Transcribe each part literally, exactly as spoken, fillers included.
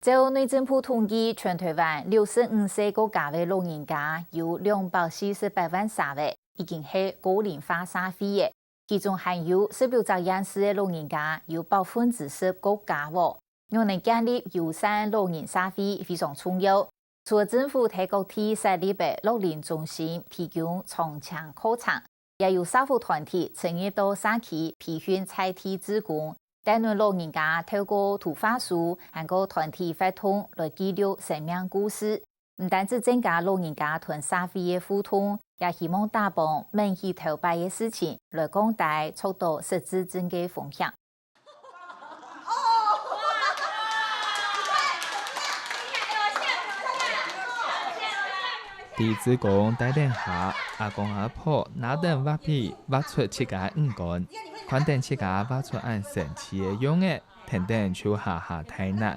照內政部統計，全臺灣六十五歲過加个老人家有兩百四十八萬儕，已經係高齡化社會了。其中還有十六隻縣市个老人家有百分之十過加哦。仰能建立友善老人社會非常重要。除了政府在各地設立个樂齡中心，提供長青課程， 也有社福團體深入到社區培訓在地志工，帶領老人家透過圖畫書，還過團體活動來記錄生命故事。毋單止增加老人家同社會个互動，也希望打幫免去頭擺个事情，來降低觸到失智症个風險。 在志工帶領下，阿公阿婆拿等畫筆，畫出自家五官，看等自家畫出恁神奇个樣仔，跈等就哈哈大笑。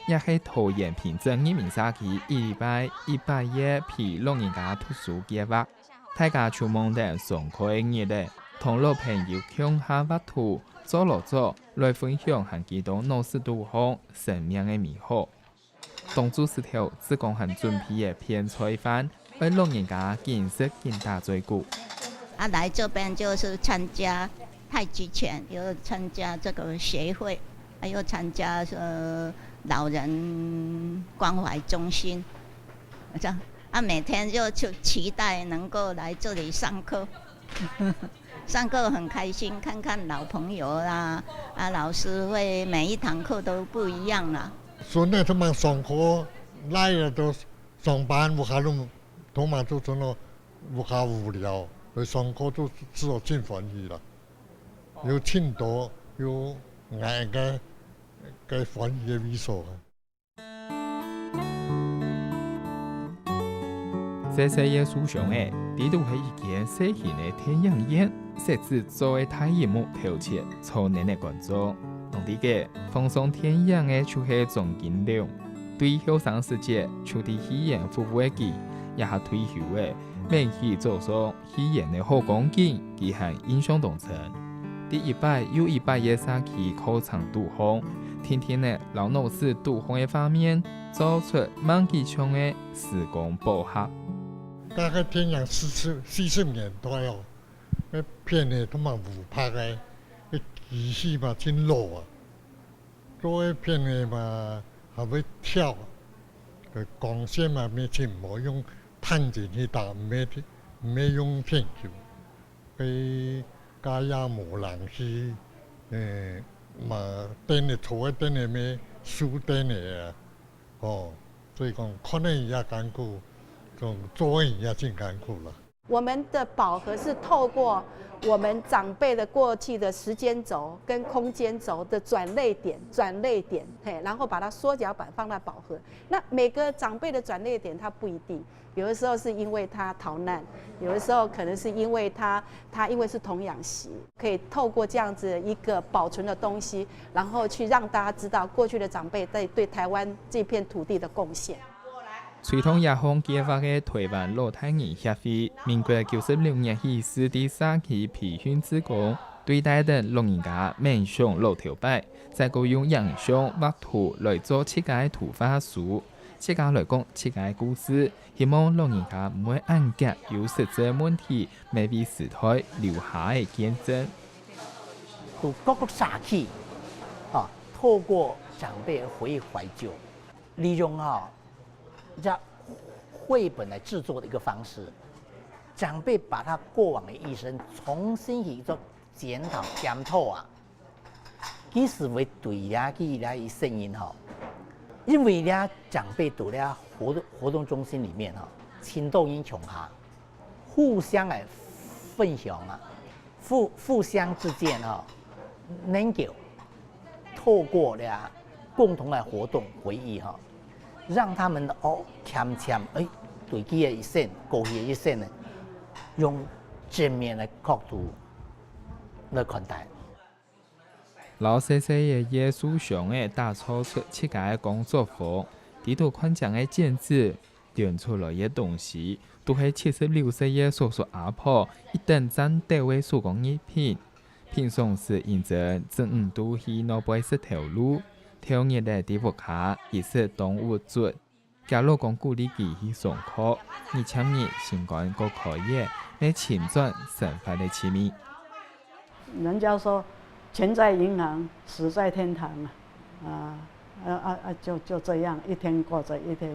這係桃園平鎮人民社區一禮拜一百頁陪老人家讀書計畫。 大家就望等上課个日仔，同老朋友共下畫圖、做勞作，來分享還幾多腦屎肚項生命个美好。當晝時頭，志工還準備个便菜飯，愛老人家緊食緊打嘴鼓。啊，來這邊就是參加太極拳，又參加這個協會，還有參加，呃，老人關懷中心。 這樣，啊，每天就，就期待能夠來這裡上課。上課很開心，看看老朋友啦，啊，老師會每一堂課都不一樣啦。孫仔通常上課，倈仔都上班，屋下都通常都真个屋下無聊，所以上課都自我盡歡喜啦。有盡多，有𠊎个，个歡喜个位所啊。 細細个書箱仔，裡肚係一間細型个電影院，設置做个大螢幕頭前，坐等个觀眾。當知个，放送電影个就係張金龍。對後生時節就在戲園服務个佢，這下退休了，愐起早上 戲園个好光景，佢還印象當深。在一擺又一擺个社區課程肚項，定定仔摎腦屎肚項个畫面，做出萬里長个時光寶盒。大概電影四十，四十年代哦，該片仔都嘛無拍个，該機器嘛真老啊。 做个片仔嘛，還會跳，个光線嘛，乜盡毋好用探景去打，毋係，毋係用電球。該家也無冷氣，欸，嘛，凳仔坐个凳仔乜樹凳仔啊，哦，所以講看个人也艱苦，講做个人也真艱苦啦。 我們的寶盒是透過我們長輩的過去的時間軸跟空間軸的轉捩點，轉捩點，嘿，然後把它縮小版放在寶盒。那每個長輩的轉捩點，它不一定，有的時候是因為他逃難，有的時候可能是因為他，他因為是童養媳，可以透過這樣子一個保存的東西，然後去讓大家知道過去的長輩在對台灣這片土地的貢獻。 推動這項計畫个臺灣老大人協會，民國九十六年起始在社區培訓志工，對待等老人家愐上老頭擺，再過用影像畫圖來做自家个圖畫書，自家來講自家个故事，希望老人家毋會恁遽有失智个問題，乜為時代留下个見證。對各个社區，啊，透過長輩回憶懷舊，利用啊 這繪本來製作的一個方式，長輩把他過往的一生重新去做檢討、檢討啊，其實會對這个這一生人吼，因為這長輩在這活動活動中心裡面吼，盡多人共下，互相來分享啊，互互相之間吼，能夠 透過這共同的活動回憶哈，讓他們哦漸漸哎對佢个一生，過去个一生呢，用正面的角度來看待。摎細細个藝術箱仔打造出自家个工作坊，裡肚看靚个剪紙， 展出來个東西，都係七十六歲个叔叔阿婆一等讚鬥个手工藝品。平常時認真正毋都去外背食頭路，頭日仔在屋下，其實當鬱卒。厥老公鼓勵佢去上課，日漸日心肝過開咧，乜尋轉生活个趣味。人家說，錢在銀行，死在天堂啊，啊啊啊，就就這樣，一天過著一天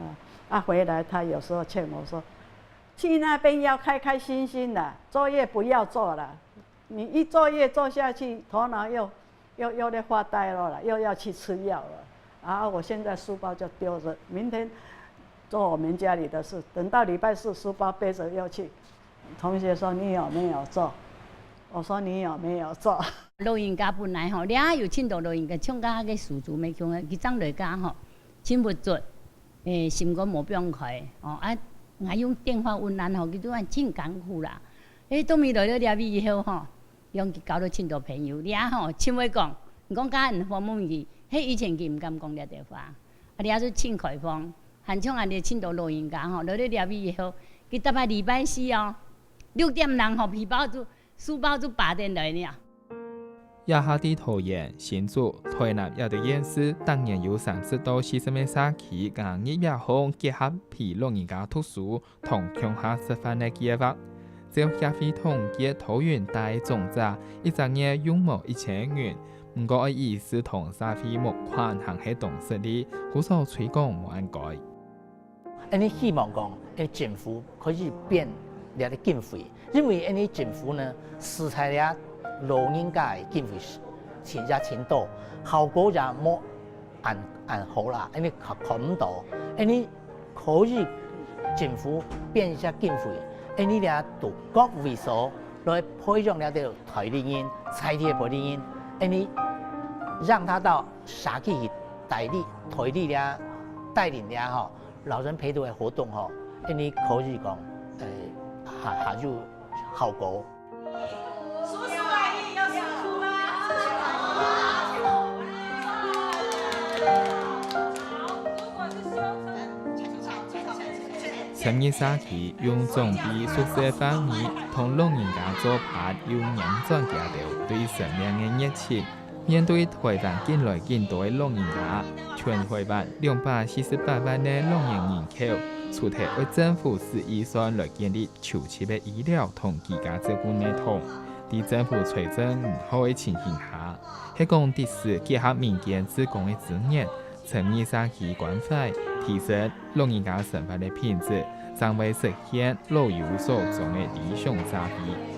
啊。啊，回來他有時候勸我說，去那邊要開開心心的，作業不要做了。你一作業做下去，頭腦又又又在發呆了啦，又要去吃藥了。啊，我現在書包就丟着，明天做我們家裡的事，等到禮拜四書包背着又去。同學說你有沒有做？我說你有沒有做？老人家本來吼，這有盡多老人家，像該个叔叔乜講个，佢正來家吼，盡鬱卒，誒，心肝無放開，哦，啊，𠊎用電話問安吼，佢都講盡艱苦啦。誒，到尾來到這位以後吼，用佢交到盡多朋友，這吼，盡會講，你講家人訪問佢，嘿，以前佢毋敢講這兜話，啊，這就盡開放，還像恁呢盡多老人家吼，來到這位以後，佢逐擺禮拜四哦，六點零吼，皮包就 書包就拔等來了。這下在桃園、新竹、台南這兜縣市，逐年有三十到四十个社區，佮日月紅結合陪老人家讀書同共下食飯个計畫。照協會統計，桃園大總值一隻月用無一千元，毋過愛以視同社會募款還係當食力，故所推廣無恁該。 𠊎等希望講，誒，政府可以變這个經費，因為𠊎等政府呢，使在這老人家个經費是，錢也錢多，效果也無恁恁好啦，𠊎等看看毋到，𠊎等可以政府變一下經費，𠊎等這獨角位所來培養這兜代理人、在地个代理人，𠊎等讓他到社區去代理、代理這、帶領這吼， 老人陪讀个活動吼，𠊎等可以講，誒，還還有效果。叔叔阿姨有辛苦嗎？成立社區用長輩熟識个話語，同老人家做伴，又燃轉佢兜對生命个熱情。 面對台灣緊來緊多个老人家，全台灣兩百四十八萬个老年人口，除忒愛政府使預算來建立抽籤个醫療同居家照顧系統，在政府財政毋好个情形下，係講的是結合民間志工个資源，成立社區關懷，提升老人家生活个品質，正會實現老有所終个理想社會。